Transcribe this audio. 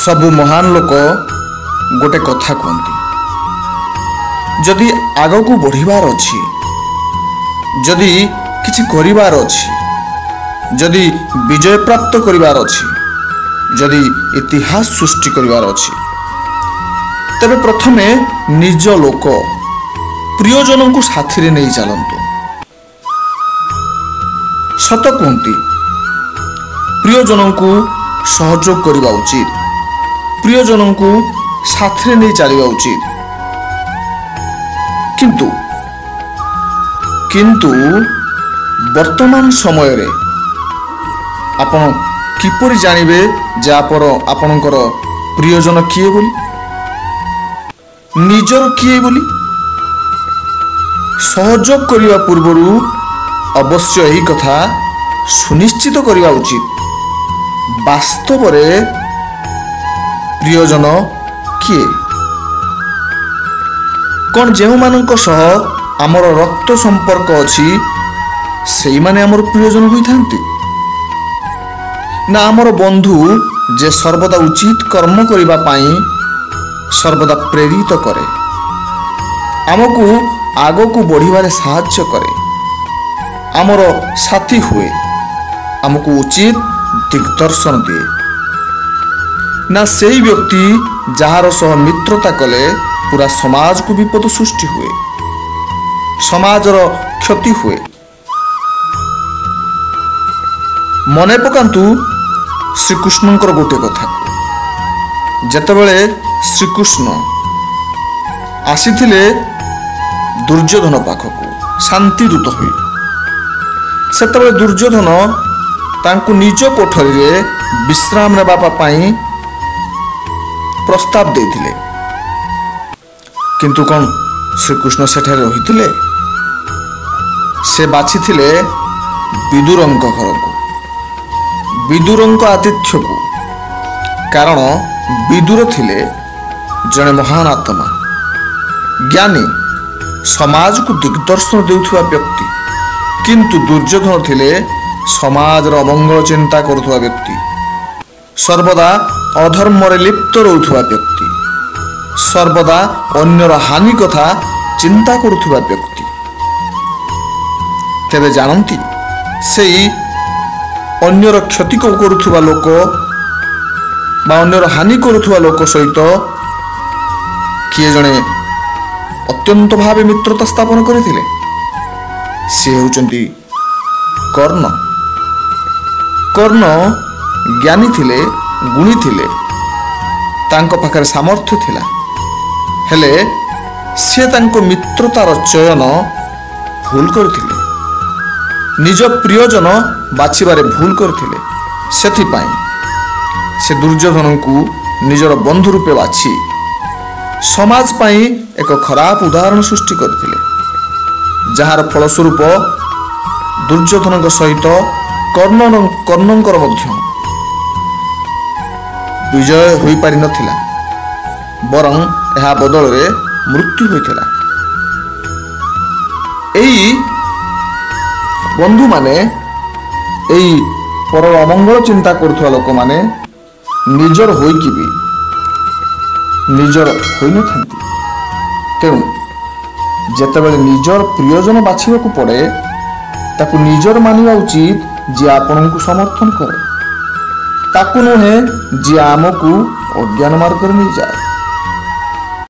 ସବୁ ମହାନ ଲୋକ ଗୋଟେ କଥା କୁହନ୍ତି, ଯଦି ଆଗକୁ ବଢ଼ିବାର ଅଛି, ଯଦି କିଛି କରିବାର ଅଛି, ଯଦି ବିଜୟ ପ୍ରାପ୍ତ କରିବାର ଅଛି, ଯଦି ଇତିହାସ ସୃଷ୍ଟି କରିବାର ଅଛି, ତେବେ ପ୍ରଥମେ ନିଜ ଲୋକ ପ୍ରିୟଜନଙ୍କୁ ସାଥିରେ ନେଇ ଚାଲନ୍ତୁ। ସତ କୁହନ୍ତି, ପ୍ରିୟଜନଙ୍କୁ ସହଯୋଗ କରିବା ଉଚିତ, ପ୍ରିୟଜନଙ୍କୁ ସାଥିରେ ନେଇ ଚାଲିବା ଉଚିତ। କିନ୍ତୁ ବର୍ତ୍ତମାନ ସମୟରେ ଆପଣ କିପରି ଜାଣିବେ ଯେ ଆପଣଙ୍କର ପ୍ରିୟଜନ କିଏ ବୋଲି, ନିଜର କିଏ ବୋଲି? ସହଯୋଗ କରିବା ପୂର୍ବରୁ ଅବଶ୍ୟ ଏହି କଥା ସୁନିଶ୍ଚିତ କରିବା ଉଚିତ, ବାସ୍ତବରେ ପ୍ରିୟଜନ କିଏ? କ'ଣ ଯେଉଁମାନଙ୍କ ସହ ଆମର ରକ୍ତ ସମ୍ପର୍କ ଅଛି ସେଇମାନେ ଆମର ପ୍ରିୟଜନ ହୋଇଥାନ୍ତି, ନା ଆମର ବନ୍ଧୁ ଯେ ସର୍ବଦା ଉଚିତ କର୍ମ କରିବା ପାଇଁ ସର୍ବଦା ପ୍ରେରିତ କରେ, ଆମକୁ ଆଗକୁ ବଢ଼ିବାରେ ସାହାଯ୍ୟ କରେ, ଆମର ସାଥୀ ହୁଏ, ଆମକୁ ଉଚିତ ଦିଗ୍ଦର୍ଶନ ଦିଏ? ନା ସେଇ ବ୍ୟକ୍ତି ଯାହାର ସହ ମିତ୍ରତା କଲେ ପୁରା ସମାଜକୁ ବିପଦ ସୃଷ୍ଟି ହୁଏ, ସମାଜର କ୍ଷତି ହୁଏ? ମନେ ପକାନ୍ତୁ ଶ୍ରୀକୃଷ୍ଣଙ୍କର ଗୋଟେ କଥାକୁ। ଯେତେବେଳେ ଶ୍ରୀକୃଷ୍ଣ ଆସିଥିଲେ ଦୁର୍ଯ୍ୟୋଧନ ପାଖକୁ ଶାନ୍ତିଦୂତ ହୋଇ, ସେତେବେଳେ ଦୁର୍ଯ୍ୟୋଧନ ତାଙ୍କୁ ନିଜ କୋଠରୀରେ ବିଶ୍ରାମ ନେବା ପାଇଁ ପ୍ରସ୍ତାବ ଦେଇଥିଲେ। କିନ୍ତୁ କ'ଣ ଶ୍ରୀକୃଷ୍ଣ ସେଠାରେ ରହିଥିଲେ? ସେ ବାଛିଥିଲେ ବିଦୁରଙ୍କ ଘରକୁ, ବିଦୁରଙ୍କ ଆତିଥ୍ୟକୁ। କାରଣ ବିଦୁର ଥିଲେ ଜଣେ ମହାନ ଆତ୍ମା, ଜ୍ଞାନୀ, ସମାଜକୁ ଦିଗ୍ଦର୍ଶନ ଦେଉଥିବା ବ୍ୟକ୍ତି। କିନ୍ତୁ ଦୁର୍ଯ୍ୟୋଧନ ଥିଲେ ସମାଜର ଅମଙ୍ଗଳ ଚିନ୍ତା କରୁଥିବା ବ୍ୟକ୍ତି, ସର୍ବଦା ଅଧର୍ମରେ ଲିପ୍ତ ରହୁଥିବା ବ୍ୟକ୍ତି, ସର୍ବଦା ଅନ୍ୟର ହାନି କଥା ଚିନ୍ତା କରୁଥିବା ବ୍ୟକ୍ତି। ତେବେ ଜାଣନ୍ତି, ସେଇ ଅନ୍ୟର କ୍ଷତି କରୁଥିବା ଲୋକ ବା ଅନ୍ୟର ହାନି କରୁଥିବା ଲୋକ ସହିତ କିଏ ଜଣେ ଅତ୍ୟନ୍ତ ଭାବେ ମିତ୍ରତା ସ୍ଥାପନ କରିଥିଲେ? ସେ ହେଉଛନ୍ତି କର୍ଣ୍ଣ। କର୍ଣ୍ଣ ଜ୍ଞାନୀ ଥିଲେ, ଗୁଣୀ ଥିଲେ, ତାଙ୍କ ପାଖରେ ସାମର୍ଥ୍ୟ ଥିଲା, ହେଲେ ସେ ତାଙ୍କ ମିତ୍ରତାର ଚୟନ ଭୁଲ କରିଥିଲେ, ନିଜ ପ୍ରିୟଜନ ବାଛିବାରେ ଭୁଲ କରିଥିଲେ। ସେଥିପାଇଁ ସେ ଦୁର୍ଯ୍ୟୋଧନଙ୍କୁ ନିଜର ବନ୍ଧୁ ରୂପେ ବାଛି ସମାଜ ପାଇଁ ଏକ ଖରାପ ଉଦାହରଣ ସୃଷ୍ଟି କରିଥିଲେ, ଯାହାର ଫଳସ୍ୱରୂପ ଦୁର୍ଯ୍ୟୋଧନଙ୍କ ସହିତ କର୍ଣ୍ଣଙ୍କର ମଧ୍ୟ ବିଜୟ ହୋଇପାରିନଥିଲା, ବରଂ ଏହା ବଦଳରେ ମୃତ୍ୟୁ ହୋଇଥିଲା। ଏଇ ବନ୍ଧୁମାନେ, ଏଇ ପରର ଅମଙ୍ଗଳ ଚିନ୍ତା କରୁଥିବା ଲୋକମାନେ ନିଜର ହୋଇକି ବି ନିଜର ହୋଇନଥାନ୍ତି। ତେଣୁ ଯେତେବେଳେ ନିଜର ପ୍ରିୟଜନ ବାଛିବାକୁ ପଡ଼େ, ତାକୁ ନିଜର ମାନିବା ଉଚିତ ଯିଏ ଆପଣଙ୍କୁ ସମର୍ଥନ କରେ, ତାକୁ ନୁହେଁ ଯିଏ ଆମକୁ ଅଜ୍ଞାନ ମାର୍ଗରେ ନେଇଯାଏ।